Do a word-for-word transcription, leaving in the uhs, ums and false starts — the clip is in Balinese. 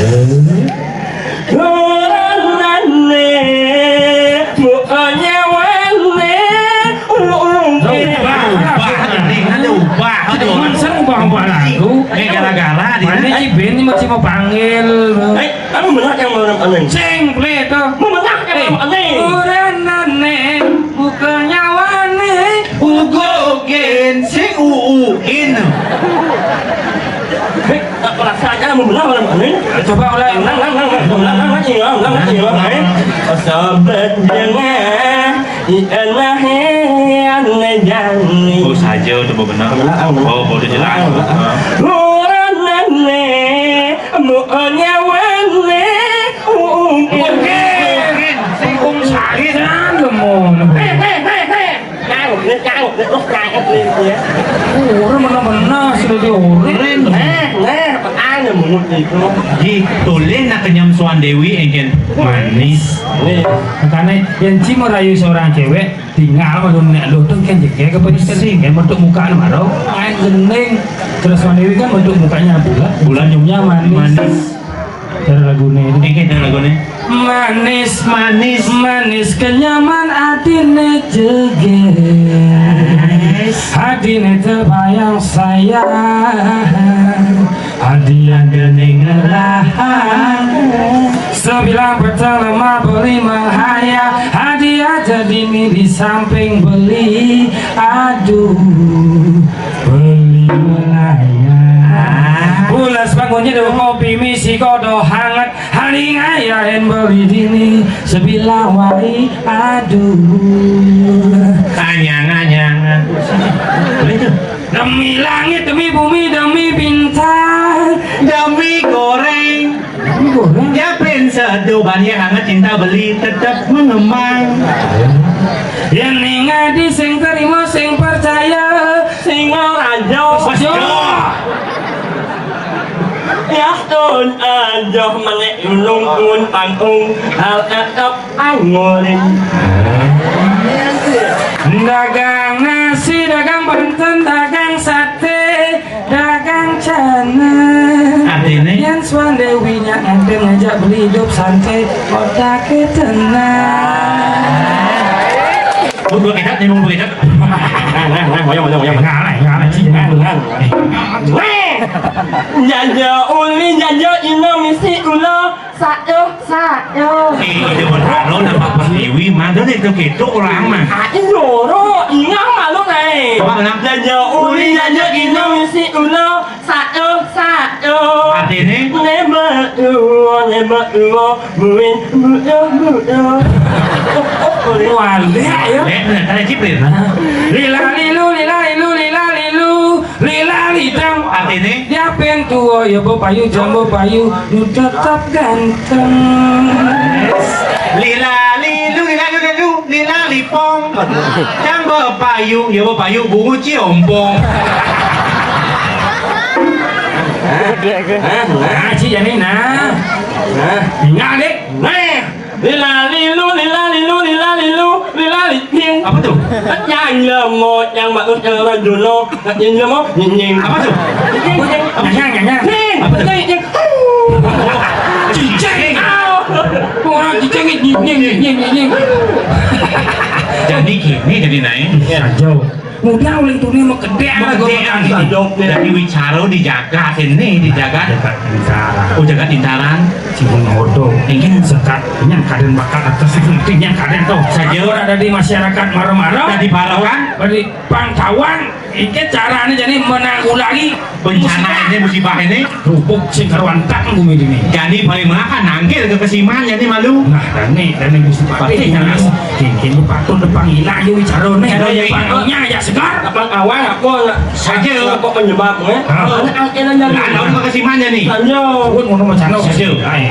Ora nane, bukannya wane, uung. Ubah, ubah, ning, ada ubah. Aduh, orang sering ubah-ubah lagu. Eh, gara-gara dia. Mana si Ben ini masih mau panggil? Eh, kamu benar yang malam aneh. Sing, play to. Mau benar yang malam aneh. Ora nane, bukannya wane, ugogen, sing uuin. Hei, tak perasaannya mau benar orang ini. Coba oleh. Nang, nang, nang, nang, nang, nang, nang, nang, nang, nang, nang, nang. Sahabat jangan, ianahe ane jani. Oh, saja udah benar. Benar, benar. Oh, udah jelas. Benar, benar. Heeh. Ora nane, mu nyawane, um. Oke, sing um sari kan lemu. Hei, hei, hei, hei. Nyangkut, nyangkut, terus nyangkut nih, ya. Ora mena-mena sudah dioren. Nah, nah, makanya mulut itu. Ji, toleh nak kenyam suan Dewi engken manis. Nih. Makanya yang ci merayu seorang cewek, tinggal malu nek lu tuh kan jege ke penting kan untuk muka maro main gending. Terus suan Dewi kan untuk mukanya bulat, bulat, senyumnya manis. Manis. Cara lagune itu. Iki cara lagune. Manis, manis, manis kenyaman atine jeger. Yes. Atine terbayang sayang. Hadiah gene ngerahan. Sebilang petang lemah beli menghayal. Hadiah jadi di samping beli. Aduh, beli menghayal. Pulas bangunnya do kopi misi kodo hangat. Hari ngayahin beli dini sebilah wai, aduh. Anyang, anyang. Boleh tuh. Demi langit, demi bumi, demi bintang, demi goreng. Demi goreng. Ya, Prince, aduh, banyak hangat cinta beli tetap mengembang. Yang ningali sing terima, sing percaya, sing ora. Wes, yo. Yastun ajoh menek nulung pun pangkung hal tetep angurin. Dagang nasi, dagang banten, dagang sate, dagang canang. Artine? Yen suan Dewi nyak nganten ngajak beli hidup santai, otake tenang. Mun gua kedat nih, mun gua kedat. Nah, nah, nah, ngoyong, ngoyong, ngoyong. Ngalai, ngalai, sih. Nah, nah. Weh! Jaja uli, jaja ino misi ulo, sayo, sayo. Eh, itu pun halo nama Pak Dewi, mana nih tuh gitu orang mah. Ah, iyo, ro, ingat malu nih. Coba ulang. Jaja uli, jaja ino misi ulo, sayo, sayo. Artine? Nebak dua, nebak dua. Buin, budo, budo. Wale, ya. Eh, bener, ada Jibril. Lila lilu, lila lilu, lila lilu, lila lidang. Artine? Diapen tuo, ya bepayu, jam bepayu, nu tetap ganteng. Lila lilu, lila lilu, lilu, lila lipong. Jam bepayu, ya bepayu, bungu ciompong. Hah? Nah, ci jani, nah. Nah. Ingat, Dik. Nah. Lila lilu, lila lilu, lila lilu, lila liling. Apa tuh? Yang lemo, yang bagus, yang rajulo, yang lemo, nying, nying. Apa tuh? Nying, nying. Nyanyang, nyanyang. Nying. Apa tuh? Nying, nying. Cicing. Au. Orang cicing, nying, nying, nying, nying, nying. Jadi gini, jadi naik. Iya. Jauh. Mudah oleh itu nih mau gede lah, gua. Gede makan sandok nih. Jadi wicara dijaga sini, dijaga. Jaga tentara. Oh, jaga tintaran. Si Bung Hodo. Ingin sekat, yang kadang bakat atas itu, yang kadang tuh. Saja. Kalau ada di masyarakat marah-marah. Ada di Barokan. Ada di pangkawan. Ini caranya jadi menanggulangi bencana ini, musibah ini. Rupuk sing karuan tak bumi ini. Jadi paling makan nangkil ke kesiman jadi malu. Nah, dan nih, dan nih musibah. Pasti ini jangan. Kengken patut depan ilang yo wicara ne. Wicara, yo. Pangnya ya segar. Kapan awal apa saja kok penyebabnya? Hah? Ana angkelan dari. Lah, lawan ke kesiman jadi. Lanjut. Pun ngono macana. Saja. Ae.